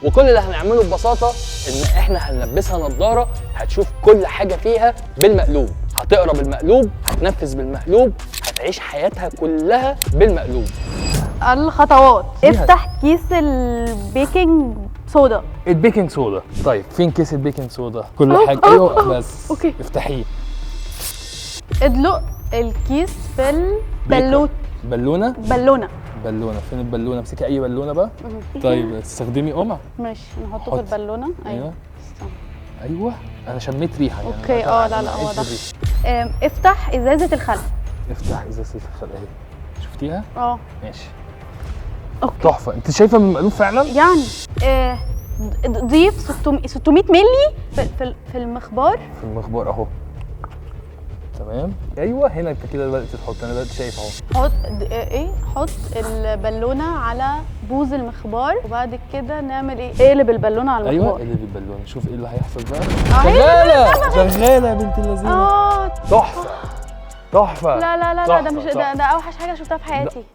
وكل اللي هنعمله ببساطة ان احنا هنلبسها نظاره، هتشوف كل حاجة فيها بالمقلوب، هتقرا بالمقلوب، هتنفذ بالمقلوب، هتعيش حياتها كلها بالمقلوب. الخطوات: فيها. افتح كيس ال baking soda. ال baking soda، طيب فين كيس ال baking soda؟ كل حاجه، ايوه بس. okay. افتحيه. ادلق الكيس في البلوت. بالونه. بالونه. بالونه، فين البالونه؟ امسكي اي بالونه بقى. طيب تستخدمي قمع. ماشي، نحطه في حط. البالونه، ايوه. ايوه. استنى. ايوه، انا شميت ريحه يعني. okay، لا، أنا لا، هو عايز ده. الريحة. افتح ازازة الخل. افتح ازازة الخل اهي، شفتيها؟ اه. ماشي. okay. تحفه، انت شايفه من المقلوب فعلا؟ يعني ضيف 600 مللي في المخبار. في المخبار اهو، تمام، ايوه، هنا انت كده بدات تحط، انا بدات شايف اهو. حط ايه؟ حط البالونة على بوز المخبار، وبعد كده نعمل ايه؟ اقلب البالونة على ايوه. المخبار. اللي بالبالونه، شوف ايه اللي هيحصل بقى. اهي. شغالة شغالة يا بنت اللذينه. اه. تحفة تحفه. لا لا لا لا، ده تحفة، مش ده، تحفة. ده اوحش حاجة شفتها في حياتي.